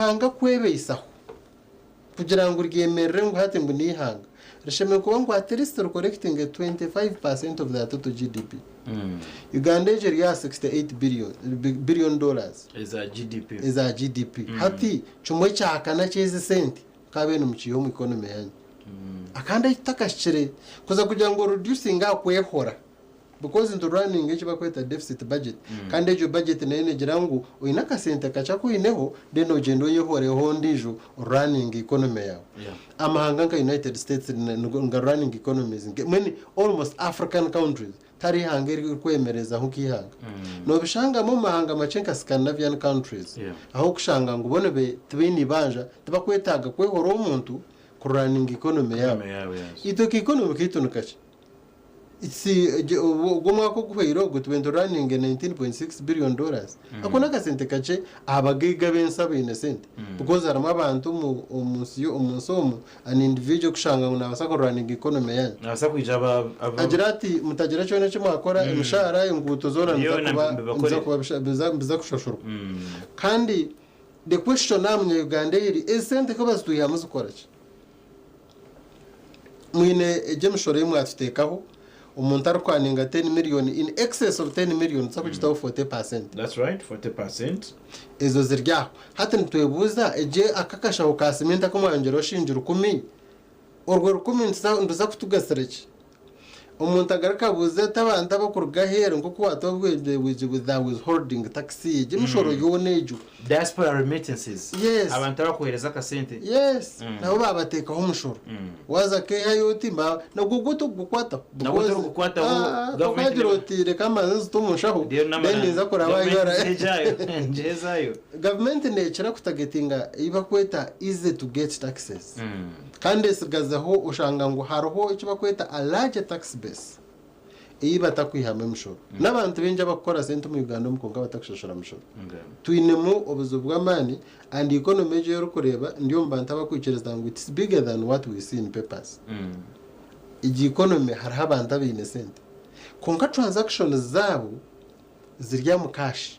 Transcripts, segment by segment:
Eihanga kwebeisaho kugira ngu ryemerere ngu hati ngu n'eihanga, rishemereire kuba ngu at least ricollectinge 25% of their total GDP. Uganda egyo eri aha 68 billion, billion dollars Eza GDP. eza GDP. Hati kimwe kya kana ky'ezi sente mukaabaire nimukiiha omu economy yaanyu. Akandi ahi tutakahikire, kuza kugira ngu oreducinge aha kwehora. Because nitu runninga eki barikweta deficit budget kandi egyo budget nayo negira ngu oyine akasente kakye aku oyineho then ogyende oyehoreho ondiijo orunninge economy yaawe. Amahanga nka United States niga running economies mbwenu almost African countries tihariho ihanga eririkwemerezaho nk'eihanga. Nobishangamu omu mahanga makye nka Scandinavian countries ahu orikushanga ngu bo tibaine ibanja tibakwetaaga kwehora omuntu kurunninga economy yaabo. Itwe ka economy kaitu nikakye. Ogwo omwaka oguhweire ogwo tube nitu running 19.6 billion dollars. Ako n'akasente kakye aha bagaiga ab'ensi abaine sente because harimu abantu omu omunsi omunsi omu an individual kushanga ngu nabaasa ku running economy yanyu. Nabaasa kwija aba aba Agira ati mutagira kyona eki mwakora emishahara enguuto zoona niza Byona kuba mbibakorere. niza kuba biza biza kushashurwa. Kandi the question aha munya Uganda eri ezi sente ku bazitwihamu zikora ki? Mwine egyo emishoro ei mwatuteekaho, omuntu arikwaninga ten million in excess of ten million tuza kugitaho forty percent. That's right, 40%. Ezo ziri aho. Hati nitwebuuza egyo aka akashaho ka siminti aku mwayongyeraho shilingi rukumi, orwo rukumi niruza kutugasira ki? Omuntu agaruka abuuze ati abantu abarikuruga aheeru nk'oku waata obwengye with the withholding tax egyo emishoro yoona egyo. Diaspora remittances, Yes. abantu abakuheereza akasente. Yes, nabo baabateekaho omushoro. Waaza keihayo oti ba nagwo gwo torikugukwataho Nagwo because torikugukwataho, ah, government tokagira neba- oti reka mbanze nzite omu nshaho Reero namara then ninza kuraba government URA. nzihe egyayo, ngihe ezaayo. Gavumenti neekira kutagetinga ei barikweta easy to get taxes. Kandi etsigazeho oshanga ngu hariho eki barikweta a larger tax base ei batakwihamu emishoro. N'abantu baingi abarikukora sente omu Uganda omu kwonka batakushashura mishoro. Twinemu obuzibu bw'amaani and economy egi ei orikureeba ndi omu bantu abarikwikiriza ngu it's bigger than what we see in papers. Egi economy hariho abantu abaine sente kwonka transactions zaabo ziri omu cash.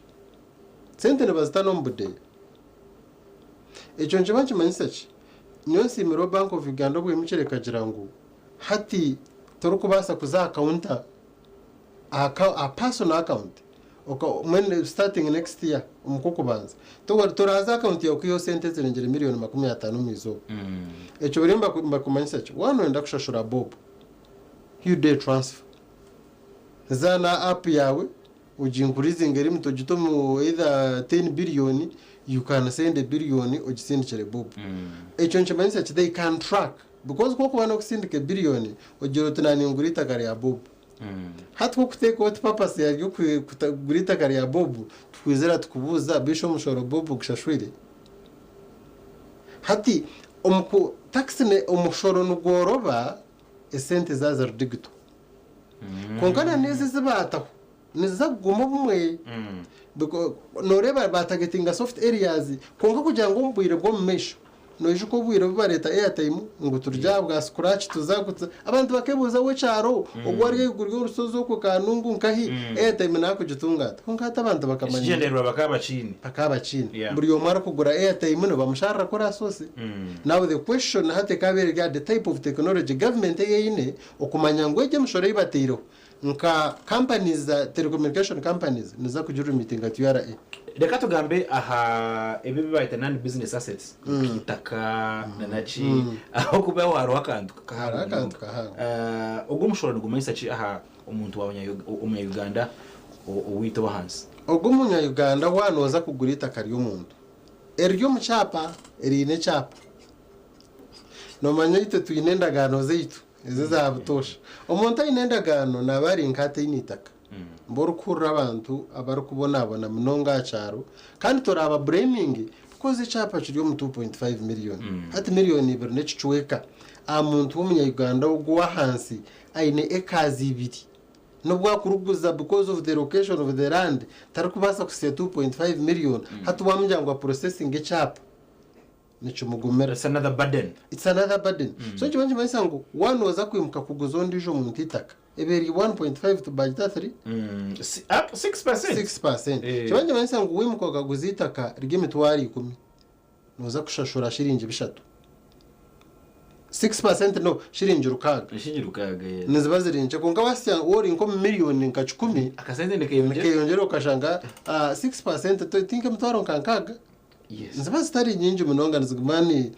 Sente nibazita n'omu budeeya. Ekyo nikiba nikimanyisa ki? Nyowe nsiimireho Bank of Uganda obwimukire ekagira ngu hati torikubaasa kuza aha counter, aha personal account mbwenu starting next year omu kw'okubanza, toraaze aha account yaawe kwihaho sente ezirengire miriyoni 50 omu izooba. Ekyo buriyo nibakumanyisa ki? Waaba nooyenda kushashura bob, you do a transfer. Za n'aha app yaawe Ogi increasinge limit ogite omu either ten billion you can send a billion ogisindikire Bob. Ekyo nikimanyisa ki they can track because ku orikuba nokusindika e billion ogira oti na ningura eitaka rya Bob. Hati ku orikuteeka oti purpose yaryo kugura eitaka rya Bob tukwizira tukubuuza beisho omushoro Bob ogushashwire? Hati omu ku tax omushoro nigworoba esente zaaba ziri digital. Kwonka na n'ezi ezi baataho niziza kuguma obumwe. Nooreeba baatagetinga soft areas kwonka kugira ngu omu bwire bw'omu maisho noijuka obwire obu bareeta airtime ngu turi aha bwa scratch tuza abantu bakeebuuza ow'ekyaro ogwo ari ahaiguru y'orushozi okwo Kanungu nkahi airtime naakugitunga ata? Kwonka hati abantu bakamanya. Ekigyendererwa bakaba bakiine. Bakaba bakiine. Buri omwe arikugura airtime nibamusharira kuri asoose. Now the question hati ekaaba eri aha the type of technology government ei eine Okumanya ngu egyo emishoro ei bataireho nka companies za telecommunication companies niziza kugirimitinga ati URA. Reka tugambe aha ebi ebi bayeta non business assets nk'eitaka na naki ahabw'okuba aho hariho akantu kahango Hariho akantu munonga. kahango. Ogwo omushoro nigumanyisa ki aha omuntu wa omunya Uganda owaitu ow'ahansi? Ogwo omunya Uganda waaba nooza kugura eitaka ry'omuntu eriri omu kyapa eriine ekyapa Noomanya itwe twine endagaano zaitu ezi eza butoosha. Omuntu aine endagaano naaba ari nk'ataine itaka. Mbu orikuhurira abantu abarikubonabona munonga aha kyaro kandi toraaba bureemingi because ekyapa kiri omu 2.5 million. Hati miriyoni ibiri n'ekicweka aha muntu w'omunya-Uganda ogwo ow'ahansi aine ekazi ibiri. N'obu akuriguza because of the location of the land tarikubaasa kuhitsya 2.5 million. Hati waamugira ngu apurosesinge ekyapa. Nikimugumira. It's another burden. It's another burden. So nikiba nikimanyisa ngu waaba nooza kwimuka kuguza ondiijo muntu eitaka, eba eri 1.5 to bagita 3? 6%. 6%. Nikiba nikimanyisa ngu waimuka okaguza eitaka ry'emitwaro ikumi, Nooza kushashura shiringi bishatu. 6% no, shiringi rukaaga. Shiringi rukaaga, yes. Niziba ziri nkye kwonka wasya waaba ori nk'omu miriyoni nka kikumi, Akasente nikeyongyera. nikeyongyera okashanga 6% ti nk'emitwaro nka nkaaga. Yes. Niziba zitari nyingi munonga niziguma ni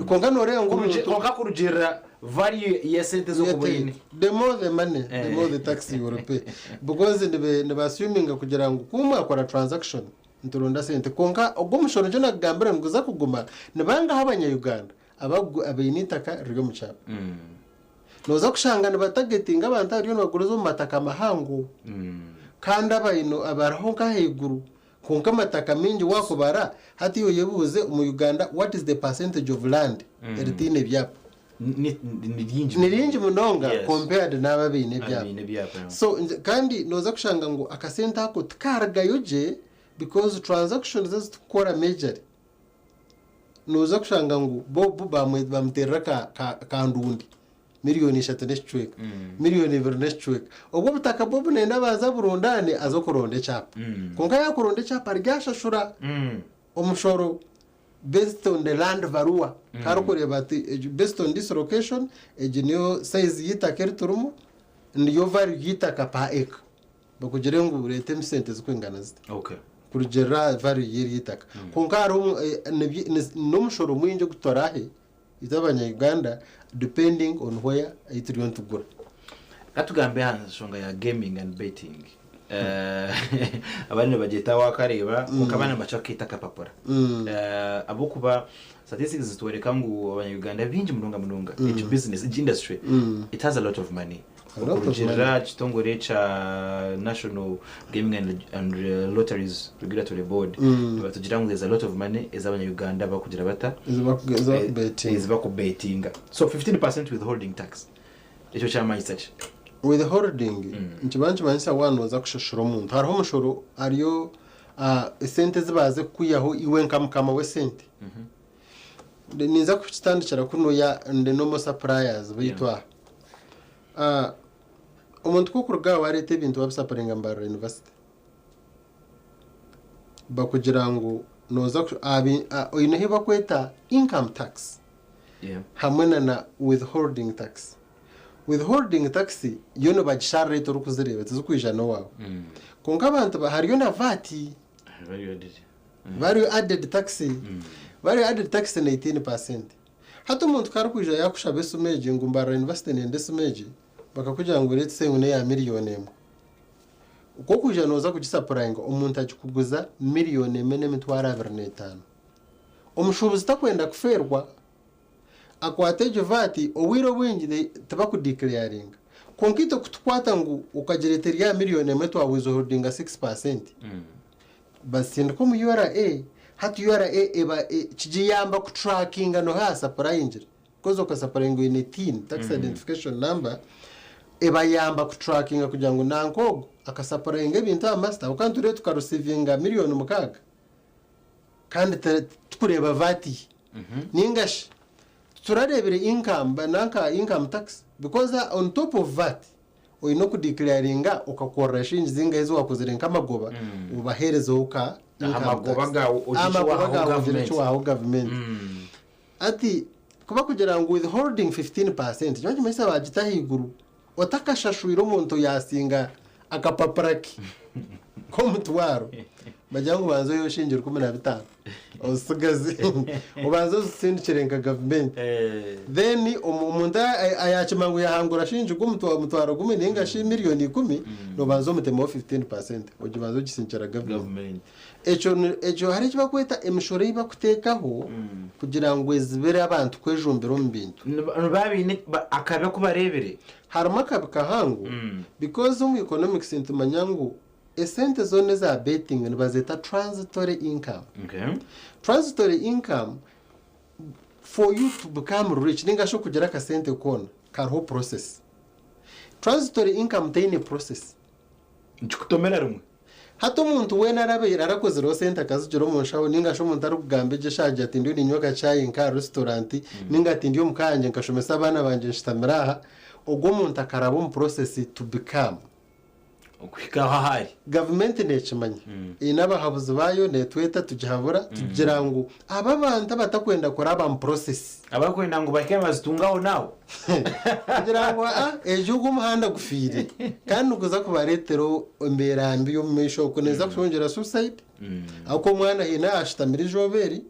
kwonka nooreeba ngu omuntu Kwonka kurugiirira value y'esente ez'okuba oine. The more the money, the more the tax you will pay. Because nibe niba assuminga kugira ngu ku mwakora transaction nituronda sente kwonka ogwo omushoro nikyo nakugambira niguza kuguma nibangahi abanya Uganda abaine eitaka riri omu kyapa. Noza kushanga nibatagetinga abantu abariyo nibaguriza omu mataka mahango kandi abaine abariho nk'ahaiguru kwonka amataka maingi wakubara hati iwe oyebuuze omu Uganda what is the percentage of land eritaine byapa? Ni ringi Ni ringi munonga Yes. compared n'abo abaine ebyapa. Abaine ebyapa. So kandi noza kushanga ngu akasente ako tikarugayo gye because transactions ezi turikukora majorly noza kushanga ngu bo bo bamuteerera ka ka kandundi miriyoni ishatu n'ekicweka, miriyoni ibiri n'ekicweka. Obwo obutaka bwe obu nayenda abanze aburundaane aze okuronda ekyapa. Kwonka yaakuronda ekyapa aryashashura omushoro based on the land value. Ku arikureeba ati egi based on this location, egi niyo size y'eitaka eri turimu, niyo value y'eitaka per acre. Bakugire ngu reeta esente zirikwingana zita. Okay. Kurugiirira aha value y'eryo itaka. Kwonka hariho n'omushoro mwingi ogu turaahe itwe abanya Uganda depending on where ahu turiyo nitugura. Ka tugambe aha nshonga ya gaming and betting. Abandi nibagyeta waakareeba kwonka abandi nibakira kukeeta akapapura. Ahabw'okuba statistics zitworeka ngu abanya-Uganda baingi munonga munonga egi business, egi industry it has a lot of money. A lot of Okurugiirira aha kitongore ekya National Gaming and, and Lotteries Regulatory Board nibatugira ngu there's a lot of money ezi abanya-Uganda bakugira bata Ezi ezi bakubetinga. So 15% withholding tax ekyo kyamanyisa ki? Withholding nikiba nikimanyisa waaba nooza kushashura omuntu hariho omushoro hariyo esente ezi baaze kukwihaho iwe nka mukama w'esente. Ninza kukitandikira kunuya ndi normal suppliers baitu aha. Omuntu ku orikuruga aha waareeta ebintu wabisapuringa Mbarara University bakugira ngu nooza oine ahu bakweta income tax hamwe na na withholding tax. Withholding tax yo nibagisharura itwe orikuzireeba tizikwija n'owaawe. Kwonka abantu hariyo na VAT. Value added tax. Value added tax ni 18%. Hati omuntu ku arikwija yaakushaba esimu egi ngu Mbarara University nenda esimu egi, bakakugira ngu let's say ngu n'eya miriyoni emwe. Ku orikwija nooza kugisapurayinga omuntu agikuguza miriyoni emwe n'emitwaro abiri n'etaano. Omushuubuzi takwenda kufeerwa, akwata egyo VAT, obwire obwingi tibakudeclaringa. Kwonka itwe kutukwata ngu okagireeta eri aha miriyoni emwe twawiziholdinga 6%, Bazitsindika omu URA, hati URA eba kigiyamba ku trackinga noha yasapurayingire because okasapurayinga oine tin, tax identification number, ebayamba ku trackinga kugira ngu nanka ogu akasapurayinga ebintu aha master ahabw'okuba nitureeba tukarusivinga miriyoni mukaaga kandi titukureeba VAT ye ninga shi titurareebire income nanka income tax because on top of VAT Oine okudeclaringa okakorera shiringi zingahi ezi wakozire nk'amagoba obaheerezeho ka Aha income magoba tax. gaawe ogire Aha eki magoba waahaho gaawe ogire gavumenti. eki waahaho gavumenti. Hati ku bakugira ngu withholding 15% nikiba nikimanyisa baagita ahaiguru otakashashwire omuntu yaasinga akapapura ke k'omutwaro bagira ngu banza oiheho shiringi 15 ozitsigaze obanze ozitsindikire nka gavumenti. Then omuntu ayakima ngu yahangura shiringi omutwaro gumwe ninga shi miriyoni ikumi, nobanza omutemaho 15% ogibanza ogisindikira gavumenti. Ekyo ekyo hariho eki barikweta emishoro ei barikuteekaho kugira ngu ezibire abantu kwejumbira omu bintu. Nibaba baine akabi aku bareebire. Harimu akabi kahango because omu economics nitumanya ngu Esente zoona eza betting nibazeeta transitory income. Transitory income for you to become rich ninga shi okugira akasente koona kariho process. Transitory income teine process. Nikikutomera rimwe. Hati omuntu weena arabaire arakozireho sente akazigira omu nshaho ninga shi omuntu arikugamba egyo eshaaha agira ati ndiyo niinywa akachai nka aha restaurant ninga ati ndi omuka yangye nkashomesa abaana bangye nshutamire aha, ogwo omuntu akaraba omu process to become. Okuhika aho ahari. Gavumenti neekimanya. Eine abahabuzi baayo, neetweta tugihabura, tugira ngu aba abantu abatakwenda kuraba mu process. Abarikwenda ngu bahike nibazitunga ahonaaho. Kugira ngu aa egyo ogwo omuhanda gufiire kandi niguza kubareetera embeera mbi y'omu maisho okwo neeza kushongyera suicide ahabw'okuba omwana haine ahashutamire eizooba eri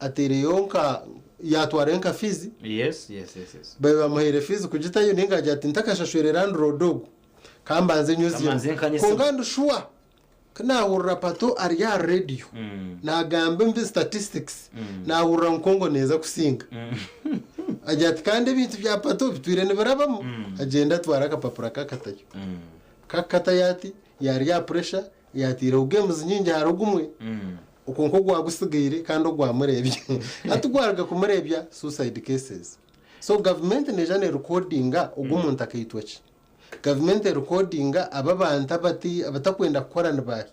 ataireyo nka yaatwarayo nka fiizi Yes, yes, yes, yes. babe bamuhaire fiizi kugitayo nainga agira ati ntakashashwire landlord ogu kambanze Kamanze nyozyeho nkanyise. kwonka ndi sure ku naahurira Pato ari aha rediyo naagamba embi statistics naahurira ngu Congo neeza kusinga. Agira ati kandi ebintu bya Pato bitwire nibirabamu. Agyenda atwara akapapura ke akatayo. Kakukatayo ati, yaarya aha pressure, yaataireho games nyingi ahari gumwe, kwonka ogwagutsigaire kandi ogwamureebya. Hati gwaruga kumureebya, suicide cases. So gavumenti neija neerikodinga ogu omuntu akaitwa ki? Gavumenti erikodinga abo abantu abatakwenda kukora ni baahi?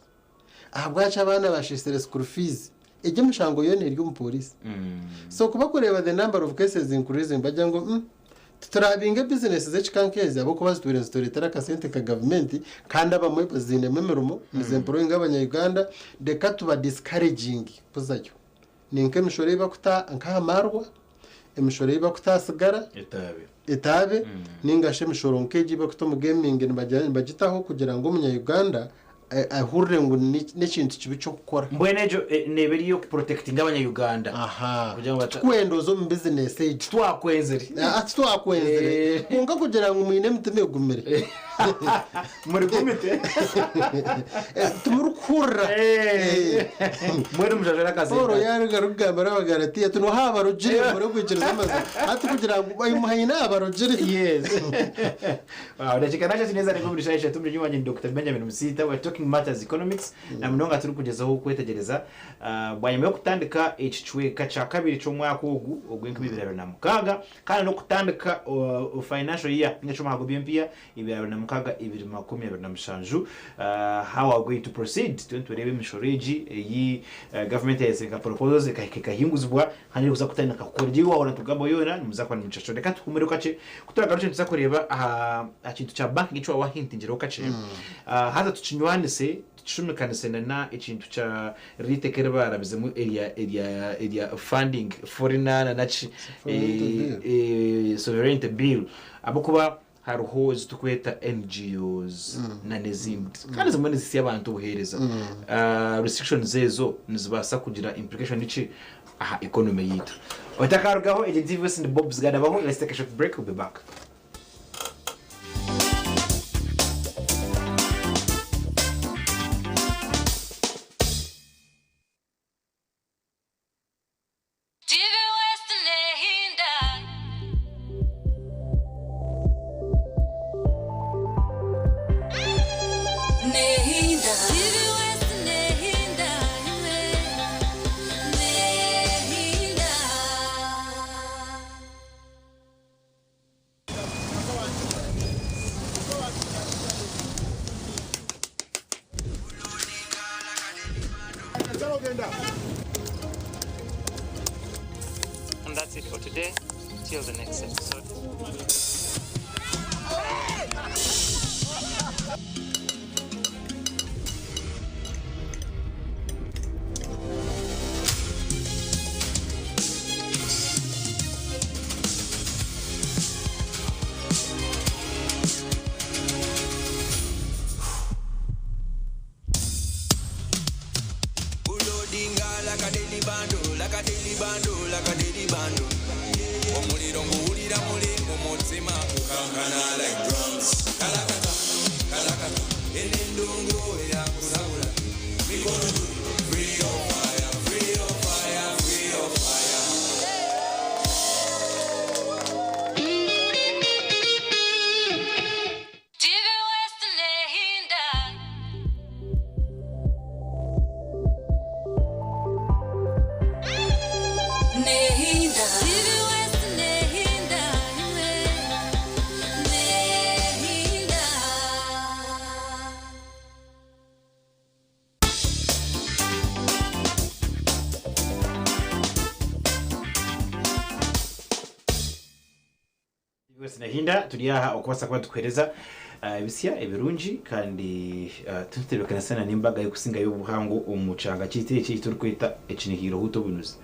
Ahabwaki abaana basheesire school fees? Egyo emishango yoona eri omu pooriisi. So ku barikureeba the number of cases increasing bagira ngu umm titurabinga bizinesi z'ekika nk'ezi ahabw'okuba zitwire nizitureetera akasente nka gavumenti kandi abamwe baziinemu emirimo nizi-employinga abanya-Uganda reka tuba discouraginge kuzayo. Ni nk'emishoro ei barikuta nk'aha maarwa, emishoro ei barikuta aha sigara, Etaabe. etaabe, nainga shi emishoro nk'egi ei barikuta omu gaming nibagira nibagitaho kugira ngu omunya-Uganda ahurire ngu n'ekintu kibi ky'okukora. Mbwenu egyo neeba eri ey'okuprotectinga abanya-Uganda. Aha. Kugira ngu bata- Titukwenda oze omu bizinesi egi. Titwakwenzire. Aa, titwakwenzire. Kwonka kugira ngu mwine emitima egumire. Muri gumite. Timurikuhurira. Mbwenu mushashura akasente. Paulo yaruga arikugambira Abagalatiya ati, Noha abarugire murikuikiriza amazima? Hati kugira ngu bayimuhaine abarugire. Yes. Wow, dakika nakyo kineza niko buri shasha tumuri wanje ni Dr. Benjamin Musiita. We're talking matters economics. Na munonga turi kugyezaho kwetegereza bwanyima y'okutandika ekicweka kya kabiri ky'omwaka ogu ogw'enkumi ibiri abiri na mukaaga kandi n'okutandika financial year ninga shi omwaka gw'eby'empiya 2006 2027 how are we going to proceed turiyo nitureeba emishoro egi ei gavumenti yaayetsire nka proposals ekahika ekahinguzibwa kandi erikuza kutandika kukora gye waahurira nitugamba yoona nimuza kuba nimukishashura reka tuhumureho kakye ku turagaruke nituza kureeba aha aha kintu kya banking eki waaba wahintingireho kakye haza tukinywanise tukishumikanise na na ekintu kya riri iteeka eri baarabizemu erya erya erya funding foreigner na naki Sovereignty bill. Sovereignty bill ahabw'okuba Hariho ezi turikweta NGOs na n'ezindi kandi zimwe nizitsya abantu obuheereza. Restrictions ezo nizibaasa kugira implication ki aha economy yaitu? Otakarugaho, egi ni TV West ndi Bobs Gadabaho, let's take a short break, we'll be back. TV West nehinda. Nehinda. TV West nehinda imwe. Nehinda. And that's it for today. Till the next episode. TV West nehinda. Nehinda. TV West nehinda imwe. Nehinda. West Nahinda turi aha okubaasa kuba nitukuheereza ebisya ebirungi kandi tutebeekanisa na n'embaga y'okusingayo obuhango omu kyanga kyaitu eki eki turikweta ekinihiire ohuta obunuzi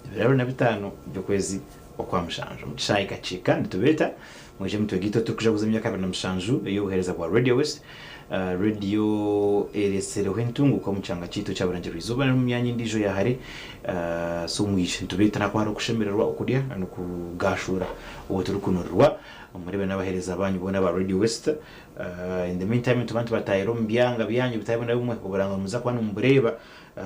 ebiro 25 by'okwezi okwa mushanju omu kishaayi Kakiika nitubeeta mwije mutwegaite turikujaguza emyaka 27 ey'obuheereza bwa Radio West Radio eretsireho entunguka omu kyanga kyaitu ekya Burengyerwa Izooba n'omu myanya endiijo ya hare so mwije nitubeeta nakuba hariho okushemererwa, okurya n'okugaashuura obu turikunurirwa. Mureebe n'abaheereza baanyu boona aba Radio West. In the meantime nituba nitubataahira omu byanga byanyu bitari bimwe na bimwe oburanga nimuza kuba nimubureeba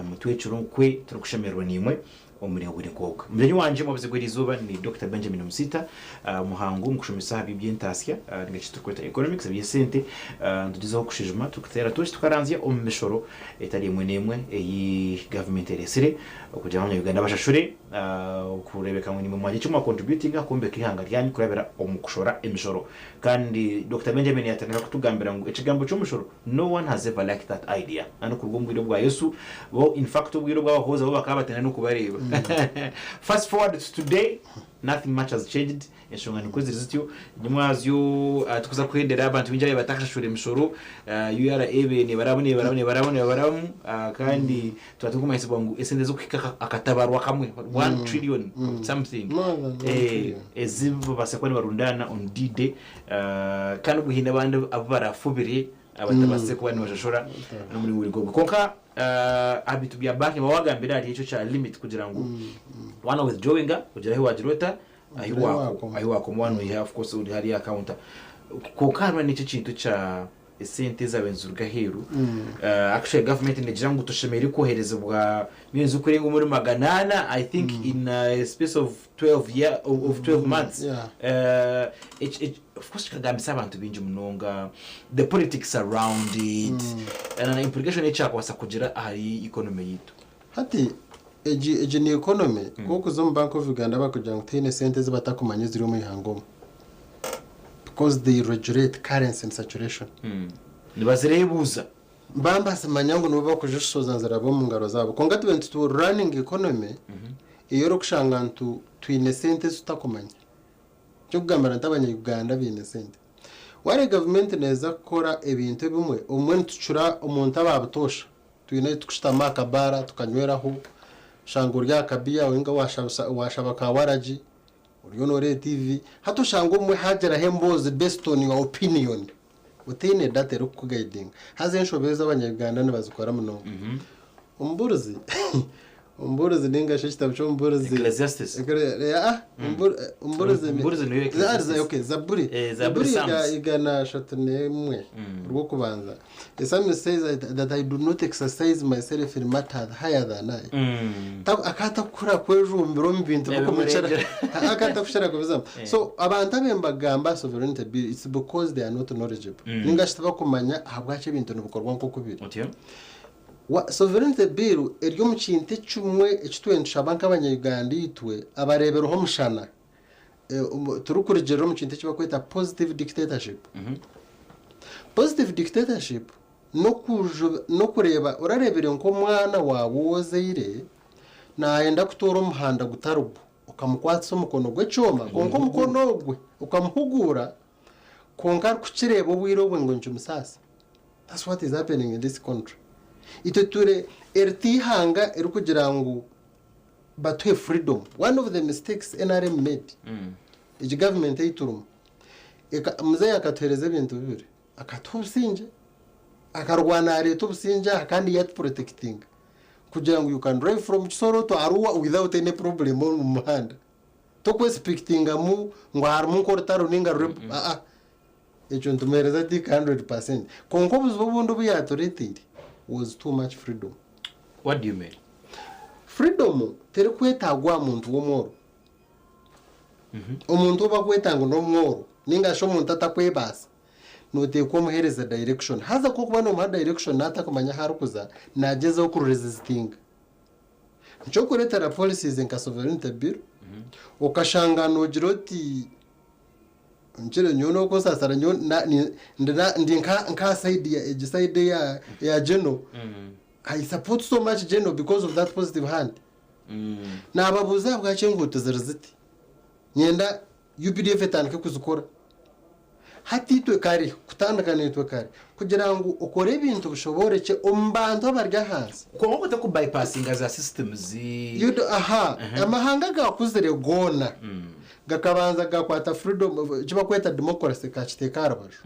mutwecure okwe turikushemererwa naimwe. Omu muringo guri nk'ogwo. Omugyenyi wangye omu buzi bw'erizooba ni Dokita Benjamin Musiita, omuhangu omu kushomesa aha by'eby'entaasya ninga eki turikweta Economics, eby'esente. Nitugyezaho kushwijuma turikuteera tooki tukaranzya omu mishoro etari emwe n'emwe ei gavumenti ereetsire okugira ngu abanya-Uganda bashashure kureebeka ngu naimwe mwagira eki mwakontributinga kwombeka eihanga ryanyu kurabira omu kushora emishoro. Kandi Dokita Benjamin yaatandika kutugambira ngu ekigambo ky'omushoro No one has ever liked that idea. Nana okuruga omu bwire bwa Yesu, bo in fact obwire obu abahooza bo bakaba batenda n'okubareeba. Fast forward to today, nothing much has changed, enshonga nikwo ziri zityo. Nyimwazyo tikuza kuhendera abantu baingi ababaire batakashashura emishoro, URA ebaire nebarabamu nebarabamu nebarabamu nebarabamu kandi twaba turikumanyisibwa ngu esente zirikuhika akatabarwa kamwe, one trillion something, More than one trillion. ezi babaasa kuba nibarundaana on D-day. Kandi obwo haine abandi abu barafubire abatabaasize kuba nibashashura n'omuringo guri nk'ogwo. Kwonka aha bintu bya banki waaba wagambire ahari ekyo kya limit kugira ngu waaba withdrawinga ogire ahu waagira ota ahu Ogire ahu waakoma. ahu waakoma waaba noiha of course ori hariya aha counter. Kwonka hariho n'ekyo ekintu ekya esente ezaabaire niziruga aheeru. Actually gavumenti neegira ngu toshemereire kwoherezibwa millioni zirikurenga omuri 400 I think in a space of 12 year, of 12 months. Yeah. Of course kikagambisa abantu baingi munonga the politics around it and na implication ekyakwasa kugira ahari economy yitu. Hati egi egi ni economy ku okuza omu Bank of Uganda bakugira ngu tihaine sente ezi batakumanya eziri omu ihanga omu because they regulate currency in circulation. Nibazireebuuza. Bambasimanya ngu nibo bakujishoza niziraba omu ngaro zaabo. Kwonka tube nitutu running economy ei orikushanga ntu twine sente ezi tutakumanya. Eky'okugambira nti abanya Uganda baine sente. Wareeba gavumenti neeza kukora ebintu ebimwe, obumwe nitucura omuntu aba butoosha. Twine ahu turikushutama aha kabaara tukanyweraho, oshanga ori aha kabiya ninga waashaba ka waragi, oriyo nooreeba TV. Hati oshanga obumwe haagiraho emboozi based on your opinion. Otaine data erikukugaidinga. Haza enshobe ezi abanya-Uganda nibazikora munonga. Omubuurizi, omubuurizi nainga shi ekitabo ky'omubuurizi. Ecclesiastes. Ekere- ah, Omubur- Omubuurizi. Omubuurizi niyo Ecclesiastes. Okay, Zaburi. Eh, Zaburi Zaburi Psalms. 131, orw'okubanza. The psalmist says that I do not exercise myself in matters higher than I. Akatakukura kwejumbira omu bintu bikumukira. Akatakukira kubizamu. So abantu abe mbagamba sovereignty bill it's because they are not knowledgeable. Ninga shi tibakumanya ahabwaki ebintu nibikorwa nk'oku biri. Otyo. Sovereignty bill eri omu kintu ekimwe eki twena nitushaba nk'abanya-Uganda itwe abareebireho omushana. Turikurugiirira omu kintu eki barikweta positive dictatorship. Positive dictatorship n'okureeba orareebire nk'omwana waawe ou ozaire naayenda kutoora omuhanda gutari gwo okamukwatisa omukono gw'ekyoma kwonka omukono ogwe okamuhuguura kwonka arikukireeba obwire obwe ngu nikimusaasa. That's what is happening in this country. Itwe turi eri t'eihanga erikugira ngu batuhe freedom. One of the mistakes nrm made, egi government ei turimu, muzeeyi akatuheereza ebintu bibiri, akatuha obusingye, akarwana yareeta obusingye aha kandi yatuprotectinga kugira ngu you can drive from Kisoro to Arua without any problem omu muhanda. Tokwesipikitingamu ngu harimu nk'orutaro ninga ruri, aa, ekyo nitumuheereza tick 100%. Kwonka obuzibu obundi obu yatureeteire was too much freedom. What do you mean? Freedom terikwetagwa aha muntu w'omworo. Omuntu ou bakweta ngu n'omworo ninga shi omuntu atakwebaasa, noteekwa omuheereza direction. Haza ku orikuba nomuha direction naaba atakumanya ahu arikuza, naagyezaho kururesistinga. Nikyo kureetera policies nka Sovereignty Bill, okashanga noogira oti nkire nyowe n'okunsaasira nyowe na- ni- ndi na- ndi nka nka side ya egi side eya eya General. I support so much General because of that positive hand. Naababuuza ahabwaki enguuto ziri ziti. Nyenda UPDF etandike kuzikora. Hati itwe kare, kutandika naitwe kare, kugira ngu okore ebintu bishoborekye omu bantu abari ahansi. Kwonka okwo tokubypassinga za systems. You do, aha, amahanga agakuzire goona gakabanza gakwata freedom, eki barikweta democracy kakiteeka aha rubaju.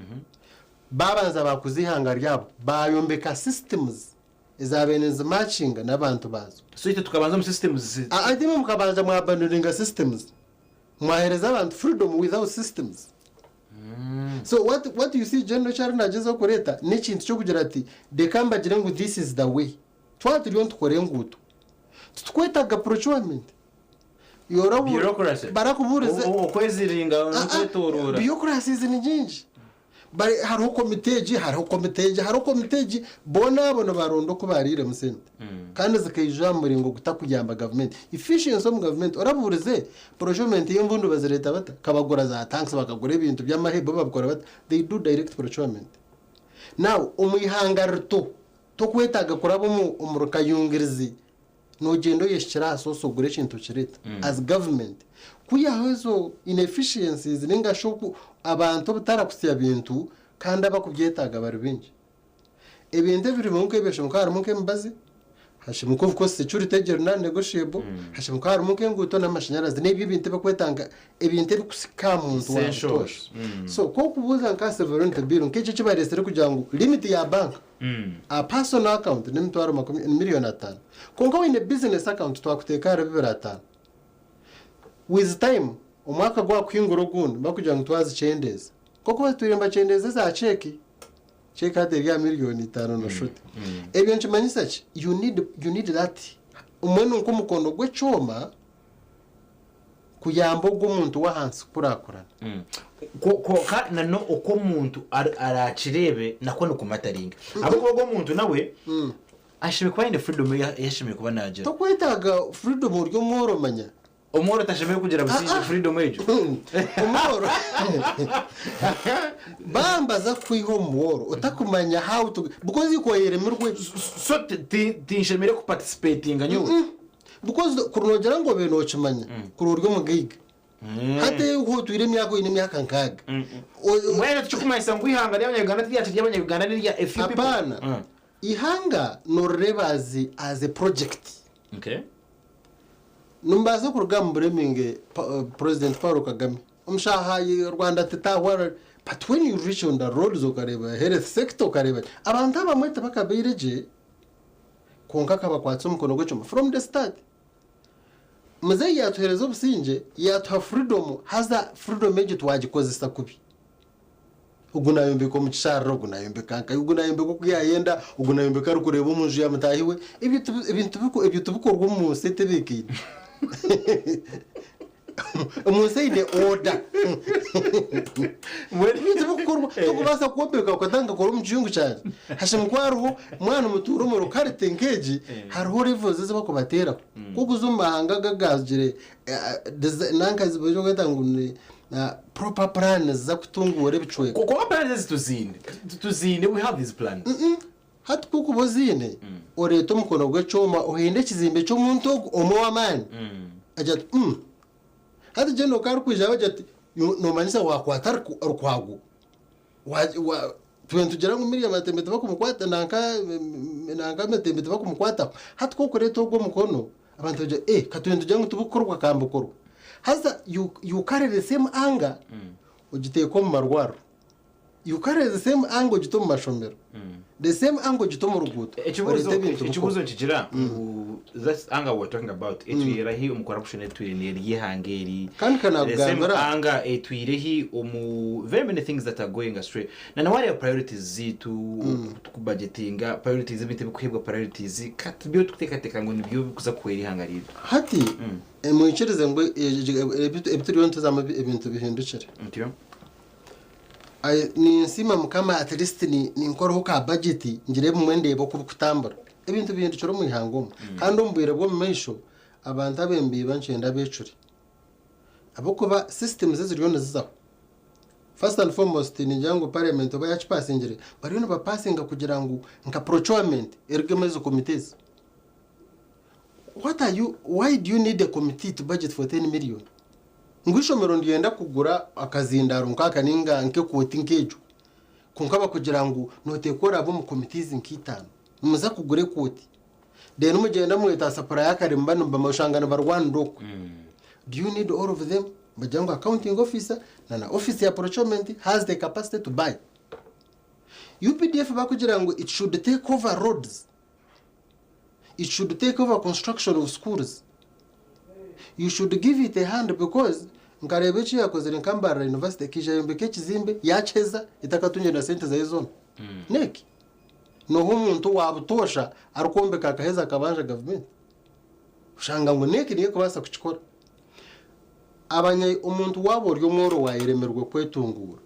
Baabanza baakuza eihanga ryabo, baayombeka systems ezaabaire nizimatchinga n'abantu baazo. So itwe tukabanza omu systems. Aa, imwe mukabanza mwabandoninga systems. Mwahereza abantu freedom without systems. So what, what you see General eki ariyo nagyezaho kureeta n'ekintu ky'okugira ati reka mbagire ngu this is the way. Twaba turiyo nitukora enguuto, titukwetaaga procurement. Bureaucracy. Barakubuurize. Okweziringa Ah, ah, n'okwetoroora. bureaucracies ni nyingi. Bari hariho komite egi, hariho komite egi, hariho komite egi, boona abo nibaronda oku bariiremu sente. Kandi zikaija aha muringo gutakuyamba gavumenti. Efficiency omu gavumenti, orabuurize procurement y'embundu bazireeta bata? Kabagura za tanks, bakagura ebintu by'amahe, bo babikora bata? They do direct procurement. Now, omu ihanga rito, tokwetaaga kuraba omu omu rukayungirizi nogyenda oyeshukire aha source ogure ekintu okireeta. As government, kwihaho ezo inefficiencies ninga shi oku abantu obutarakutsya bintu kandi abakubyetaaga bari baingi. Ebintu ebirimu nk'ebyo hashobora kuba harimu nk'emibazi, hashobora kuba of course security egyo eri non negotiable, hashobora kuba harimu nk'enguuto n'amashanyarazi n'ebyo ebintu ebirikwetanga ebintu ebikusika aha muntu wa Essentials. butoosha. So ku orikubuuza nka sovereignty bill nk'ekyo eki bareetsire kugira ngu limit ya bank aha personal account n'emitwaro makumi ni miliyoni ataano. Kwonka waine business account twakuteeka ahari bibiri ataano. With time omwaka gwakuhingura ogundi bakugira ngu twazikyendeeza. Nk'oku batwire nibakyendeeza eza cheque, cheque hati eri aha miliyoni itaano na shuti. Ebyo nikimanyisa ki? You need, you need that mbwenu nk'omukono gw'ekyoma kuyamba ogwo omuntu w'ahansi kukurakurana. Kwonka na n'oku omuntu araakireebe nakwo nikumataringa. Ahabw'okuba ogwo omuntu nawe ashemereire kuba aine freedom ei ashemereire kuba naagira. Tokwetaaga freedom ori omworo manya. Omworo tashemereire kugira busingye freedom egyo? Omworo bambaza kukwiha omu bworo otakumanya how to because ikwe oyeremirwe. So tinshemereire kuparticipatinga nyowe? Because kuri nogira ngu obaire nokimanya kuri ori omugaiga. Hati ohu otwire emyaka oine emyaka nkaaga. Mbwenu tikikumanyisa ngu eihanga ry'abanya-Uganda tiryakiri ry'abanya-Uganda n'erya a few people? Apaana. Eihanga norireeba as as a project. Nimubaasa kuruga aha mubureminge President Paul Kagame omu shaaha Rwanda tetahwa but when you reach on the roads okareeba health sector okareeba ki, abantu abamwe tibakabaire gye kwonka akabakwatisa omukono gw'ekyoma from the start. Muzeeyi yaatuheereza obusingye, yaatuha freedom haza freedom egyo twagikozesa kubi. Ogu naayombeka omu kisharara, ogu naayombeka nkahi, ogu naayombeka oku yaayenda, ogu naayombeka arikureeba omu nju ya mutaahi we. Ebyo tibi- ebintu tibiku- ebyo tibikorwa omu nsi etebeekaine. Omu nsi eine order. Ebyo tibikukorwa. Tokubaasa kwombeka okatandika kukora omu kiyungu kyangye. Hashemwe ku hariho mwana mutuura omu locality nk'egi, hariho levels ezi barikubateeraho. Ku orikuza omu mahanga aga agaagire nanka ezi barikweta ngu ni proper plans z'okutunguura ebicweka. Kwonka plans ezi tuziine. Tuziine, we have these plans. Hati ku orikuba oziine, oreeta omukono gw'ekyoma ohenda ekizimbe ky'omuntu ogu omwe ow'amaani, agira ati mm. Hati General ku arikwija agira ati noomanyisa waakwata Rukwago, Twena nitugira ngu Miriam Matembe tibakumukwata nanka nanka Matembe tibakumukwataho. Hati ku orikureeta ogwo omukono, abantu bagira eh ka twena nitugira ngu tibukukorwa ka mbukorwa. Haza you you carry the same anger ogiteeka omu marwariro. You carry the same anger ogita omu mashomero. The same anger ogita omu ruguuto. Ekibuuzo Oreeta ebintu ekibuuzo bikorwa. nikigira ngu that anger we're talking about etwire hi omu corruption etwire n'eri eihanga eri Kandi the same kanakugambira anger etwire hi omu very many things that are going astray na na wareeba priorities zaitu oku tukubudgetinga priorities ebintu ebikuheebwa priorities ka tibyo tukuteekateeka ngu nibyo bikuza kuhwera eihanga ryaitu. Hati mwikirize ngu ebi turiyo nituzamu ebintu bihindukire. Ntyo. Ninsiima Mukama at least ninkoraho ka budget ngire ebimwe ndeebe oku bikutambura. Ebintu bihindukire omu ihanga omu. Kandi omu bwire bw'omu maisho abantu abembiiba nikyenda beecure. Ahabw'okuba systems eziriyo nizizaho, first and foremost ningira ngu parliament oba yaakipasingire, bariyo nibapasinga kugira ngu nka procurement erugemu ezo committees. What are you, why do you need a committee to budget for 10 million? Ngu eishomero niryenda kugura akazindaaro nk'aka nainga nk'ekooti nk'egyo, kwonka bakugira ngu nooteekwa orabe omu committees nk'itaano, nimuza kugura ekooti. Then mugyenda mweta supplier kare muba nibamanya oshanga nibarwanira okwe. Do you need all of them? Nibagira ngu accounting officer na na office ya procurement has the capacity to buy. UPDF bakugira ngu it should take over roads, it should take over construction of schools, you should give it a hand because nkareeba eki yakozire nka Mbarara University ekaija yombeka ekizimbe yakiheza etakatungire na sente zayo zoona. Neki? Noha omuntu owa butoosha arikwombeka akaheza akabanja gavumenti? Oshanga ngu neki niyo erikubaasa kukikora. Abanya omuntu waaba ori omworo waayeremirwe kwetunguura,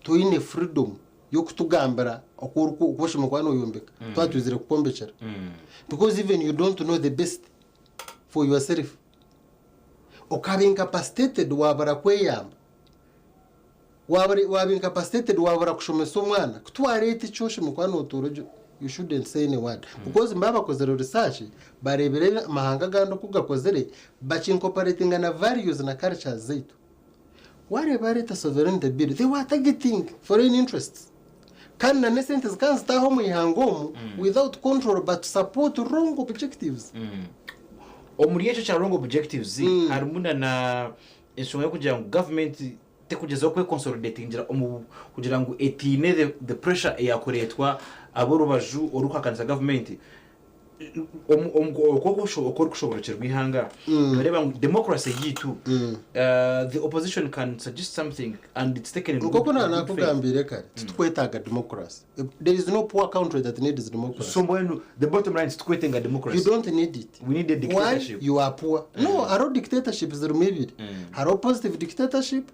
toine freedom y'okutugambira oku oriku oku oshemereire kuba nooyombeka twaba twizire kukwombekyera because even you don't know the best for yourself. Okaba incapacitated waabura kweyamba. Waaba incapacitated waabura kushomesa omwana, ku twareeta eki oshemereire kuba nootuura ogye, you shouldn't say any word because baaba bakozire research bareebire amahanga agandi oku gakozire, bakincorporatinga na values na cultures zaitu. Waareeba baareeta sovereignty bill, they were targeting foreign interests kandi na n'esente zikaba nizitaaha omu ihanga omu without control but to support wrong objectives. Omuri ekyo kya wrong objectives harimu na na enshonga y'okugira ngu gavumenti tekugyezaho kwekonsolidatingira omu kugira ngu etiine the, the pressure eyakureetwa ab'orubaju orukuhakanisa gavumenti. Omu- omu- Okwo oku orikushoboorokyerwa eihanga, noreeba ngu democracy yaitu, the opposition can suggest something and it's taken in good, Nk'oku in good faith. naakugambire kare, titukwetaaga democracy. There is no poor country that needs democracy. So mbwenu the bottom line titukwetenga You democracy. don't need it. We need a Why dictatorship. you are poor? No, hariho dictatorship zirimu ibiri. Hariho positive dictatorship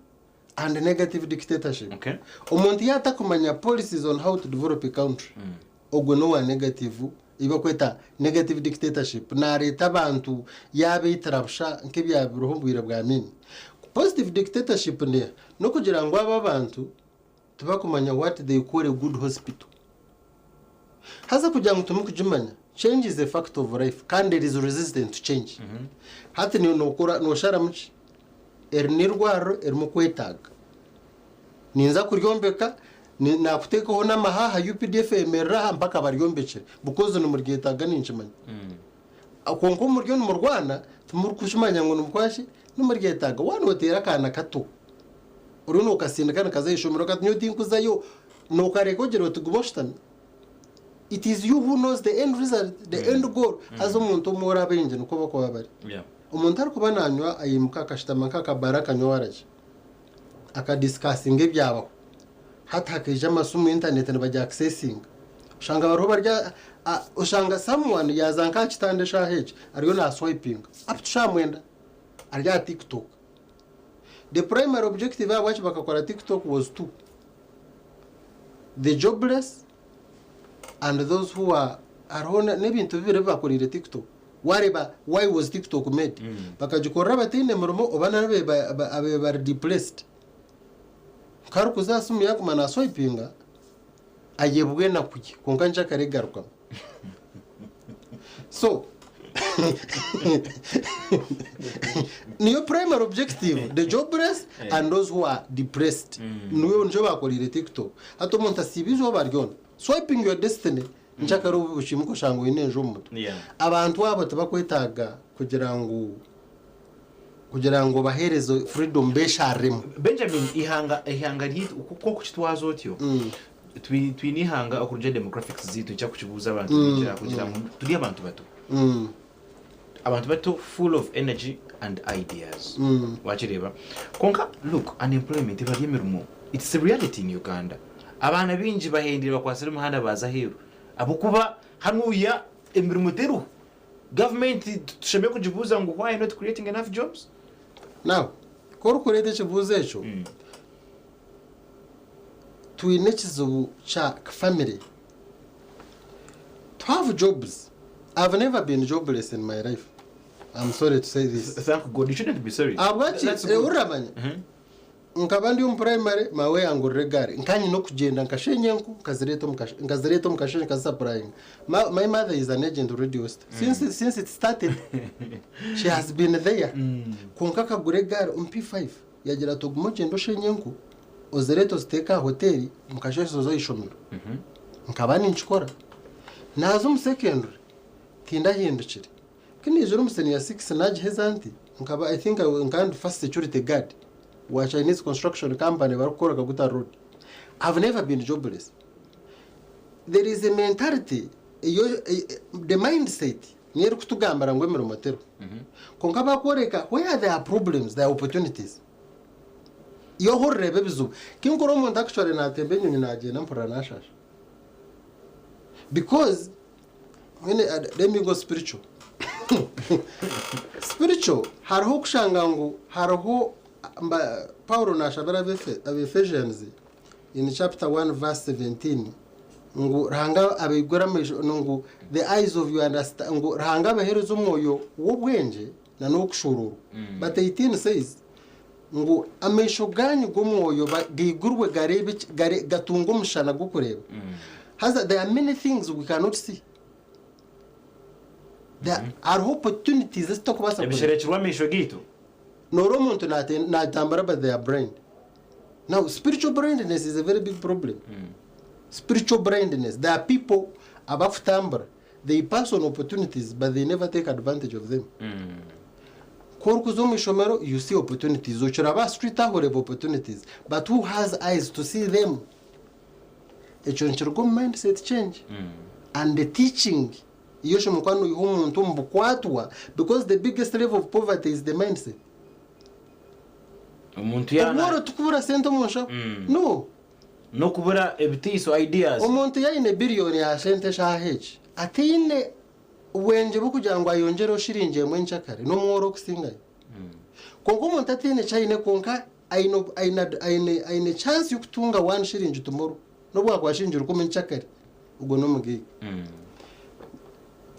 and negative dictatorship. Okay. Omuntu yaatakumanya policies on how to develop a country, ogwo n'owa negative, ei barikweta negative dictatorship. Naareeta abantu yaabaitira busha nk'ebyabaireho omu bwire bwa Amin. Positive dictatorship neeha? N'okugira ngu aba abantu tibakumanya what they call a good hospital. Haza kugira ngu timukugimanya, change is a fact of life kandi there is resistant to change. Hati niiwe nokora nosharamu ki? Eri n'eirwariro erimukwetaaga. Ninza kuryombeka, ni- nakuteekaho n'amahaha UPDF eyemerere aha mpaka baryombekire because nimuryetaaga ninkimanya. Kwonka omuriyo nimurwana timurikukimanya ngu nimukora ki? Nimuryetaaga. Waaba nooteera akaana kato, oriyo nookasindika nikaza aha ishomero kati nyowe tinkuzayo, nookareka ogira oti guma oshutami. It is you who knows the end result, the end goal. Haza omuntu omwe ori abaingi nikwo barikuba bari. Omuntu arikuba naanywa aimuka akashutama nk'akabaara akanywa waragi, akadisikasinga ebyabaho. Hati hakaija amasimu internet nibagi accessinga oshanga bariho bari oshanga someone yaaza nka aha kitanda eshaaha egi ariyo na swipinga up to shaaha mwenda ari aha tiktok. The primary objective ahabwaki bakakora tiktok was to the jobless and those who are hariho n'ebintu bibiri ebi bakoreire tiktok wareeba why was tiktok made bakagikorera abataine mirimo oba nari ababaire bari depressed. Ku arikuza aha simu yaaguma naaswayipinga, ayebwa enaku ye kwonka nkyakare egarukamu. So niyo primary objective, the jobless and those who are depressed. Niyo nikyo baakoreire TikTok. Hati omuntu asiiba eizooba ryona, swiping your destiny, nkyakare okiimuka oshanga oine enju omu mutwe. Abantu abo tibakwetaaga kugira ngu kugira ngu obaheereze freedom beshariremu. Benjamin, eihanga eihanga ryaitu ku ku okukitwaza otyo, twi twine eihanga okuruga demographics zaitu nikyo kukibuuza abantu kugira kugira ngu turi abantu bato. Abantu bato full of energy and ideas. Wakireeba? Kwonka look, unemployment ibura ry'emirimo it's a reality in Uganda. Abaana baingi bahendeire bakwatsire emihanda baaza aheeru ahabw'okuba hanuuya emirimo teriho. Gavumenti tushemereire kugibuuza ngu why not creating enough jobs? Now, ku orikureeta ekibuuzo ekyo, twine ekizibu kya family. To have jobs, I've never been jobless in my life. I'm sorry to say this. Thank God, you shouldn't be sorry. Ahabwaki? That's good. Oramanya? Nkaba ndi omu primary, maawe yangurira egaari. Nkaba nyine okugyenda nkashenya enku nkazireeta omu kashe- nkazireeta omu kasheeshe nkazisapurayinga. Ma- My mother is an agent of Radio West. Since, since it started, she has been there. Kwonka akagura egaari omu P5. Yagira ati ogume ogyende oshenye enku, ozireete oziteeke aha hoteeri, omu kasheeshe oze aha ishomero. Nkaba ninkikora. Naaza omu secondary, tindahindukire. Ku naizire omu senior six nagiheza nti, nkaba I think nkaba ndi first security guard wa Chinese construction company barikukora Kaguta road. I've never been jobless. There is a mentality eyo the mindset niyo erikutugambira ngu emirimo teriho. Kwonka bakworeka where there are problems there are opportunities. Iwe ahu orireeba ebizibu, kinkora omuntu actually natemba enyonyi nagyenda mpurira nashasha. Because Mbwenu let me go spiritual. Spiritual hariho okushanga ngu hariho mba Paulo nashabira abefe Abephesians in chapter 1 verse 17 ngu Ruhanga abaigure amaisho ngu the eyes of your understa ngu Ruhanga abahereze omwoyo w'obwengye na n'okushuuruurwa. But 18 says ngu amaisho gaanyu g'omwoyo gaigurwe gareebe ki- gare gatunge omushana gw'okureeba. Haza there are many things we cannot see. There hariho opportunities ezi tutakubaasa kureeba. Ebisherekirwe amaisho gaitu. Noora omuntu nate- natambura but they are blind. Now spiritual blindness is a very big problem. Spiritual blindness. There are people abakutambura they pass on opportunities but they never take advantage of them. Ku orikuza omu ishomero you see opportunities, okiraba aha street aho oreeba opportunities but who has eyes to see them? Ekyo nikiruga omu mindset change and the teaching ei oshemereire kuba noiha omuntu omu bukwatwa because the biggest level of poverty is the mindset. Omuntu yaana Obworo tikubura sente omu nshaho, no. N'okubura ebiteiso, ideas. Omuntu yaine billion ya sente eshaaha egi ataine bwengye bw'okugira ngu ayongyereho shiringi emwe enkyakare n'omworo okusingayo. Kwonka omuntu ataine eki aine kwonka aine aine aine aine chance y'okutunga one shiringi tomorrow n'obu bwakuba shiringi rukumi enkyakare ogwo n'omugaiga.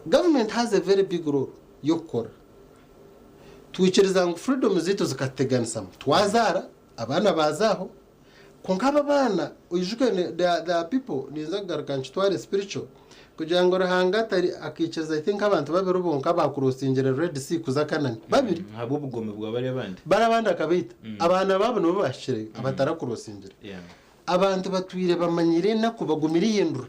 Government has a very big role y'okukora. Twikiriza ngu freedom zaitu zikatuteganisamu twazaara abaana baaza aho Kwonka abo abaana, oijuke there are people, ninza kugaruka nkitware spiritual, kugira ngu Ruhanga atari akaikiriza I think abantu babiri bonka abakurosingire Red Sea kuza Canaan. Babiri. Ahabw'obugomi bwa bariya abandi. Bari abandi akabaita. Abaana baabo nibo bahikireyo abatarakurosingire. Abantu batwire bamanyire enaku bagumire ihindura.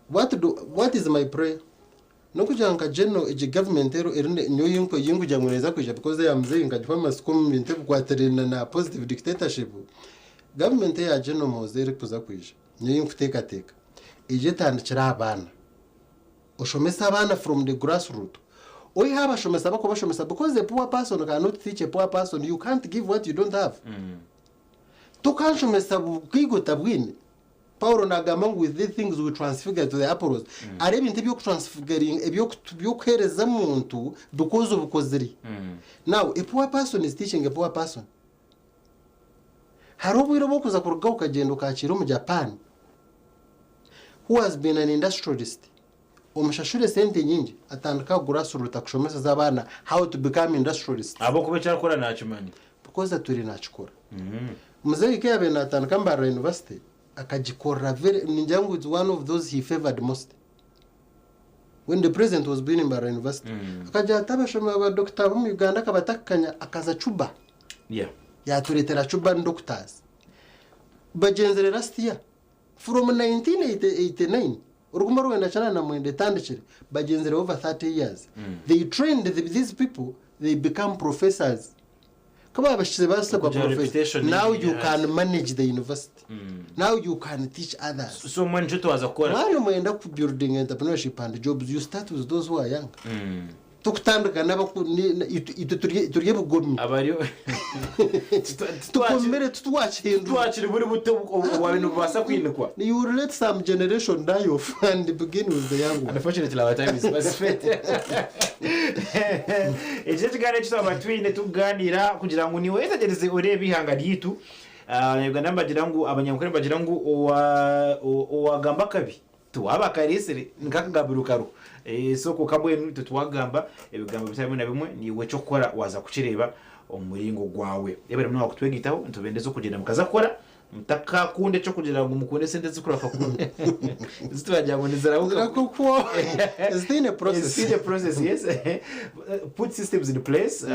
What do, what is my prayer? N'okugira nka general egi government ero eri nyowe eyinkugira ngu neeza kwija because eya muzeeyi nkagiha amatsiko omu bintu ebikwatiraine na positive dictatorship, government eya General Muhoozi erikuza kwija nyowe eyinkuteekateeka eije etandikire aha baana. Oshomese abaana from the grass root. Oihe abashomesa abakubashomesa because a poor person cannot teach a poor person, you can't give what you don't have. Tokanshomesa bugaiga otabwine. Paulo naagamba ngu with these things we transfigure to the Apollos. Hariho ebintu eby'okutransfiguringa, eby'okuheereza omuntu because obikozire. Now, a poor person is teaching a poor person. Hariho obwire obu orikuza kuruga okagyenda okakiira omu Japan who has been an industrialist, omushashure sente nyingi atandike grassroot akushomeseze abaana how to become industrialists. Ahabw'okuba eki arikukora naakimanya. Because atwire naakikora. Muzeeyi ku yaabaire naatandika Mbarara University, akagikorera very, ningira ngu it's one of those he favoured most. When the president was building Mbarara University, akagira ati abashomi ba doctor b'omu Uganda akabatakikanya akaza Cuba. Yaatureetera Cuban doctors. Bagyenzire last year. From 1989, orukumi orwenda kyenda na mwenda etandikire, bagyenzire over 30 years. They trained these people, they become professors. Ku baabahikire baasabwa Kugira professor, reputation now nungi you hati. can manage the university. Now you can teach others. So mbwenu nikyo twaza kukora. Mwana mwenda ku building entrepreneurship and jobs, you start with those who are young. Tokutandika n'abaku ni- na- itwe itwe turi turi ebigomi. Abariyo Tukomere titwakihindura. twakiri buri buto obwabaire nibubaasa kwinikwa. You will let some generation die off and begin with the young one. Unfortunately, our time is fast spent. Eki n'ekigaaniiro eki twaba twine tukugaaniira kugira ngu niiwe oyetegyereze oreebe eihanga ryaitu. Abanyarwanda nibagira ngu, Abanyankore nibagira ngu owa- owagamba akabi. Tiwaaba akariisire nk'akagambiro kariho. So kwonka mbwenu itwe twagamba ebigambo bitari bimwe na bimwe, naiwe eky'okukora waaza kukireeba omu muringo gwawe. Yebare munonga kutwegaitaho, nitubendeza okugyenda mukaza kukora, mutakakunda eky'okugira ngu mukunde esente ezikurahuka ku ezi turagira ngu nizirahuka. Zirakukuwa ezitaine process. Ezitaine process, yes. Put systems in place,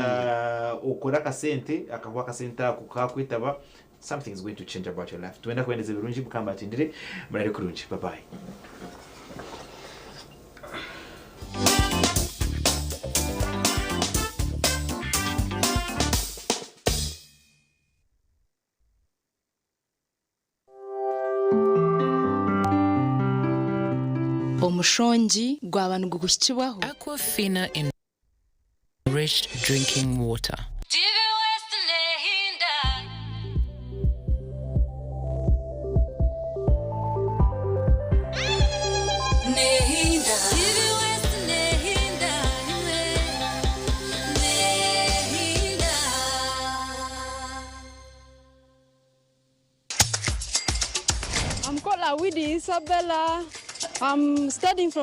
okore akasente, akahuha akasente ako kakwetaba, Something is going to change about your life. Twenda kubendeza ebirungi Mukama abatindire murare kurungi. Bye bye. Omushongi gwaba nigukuhikibwaho. Aquafina enriched drinking water. TV West Nehinda. Nehinda. TV West Nehinda. Nehinda. I'm called Awidi Isabella. I'm studying from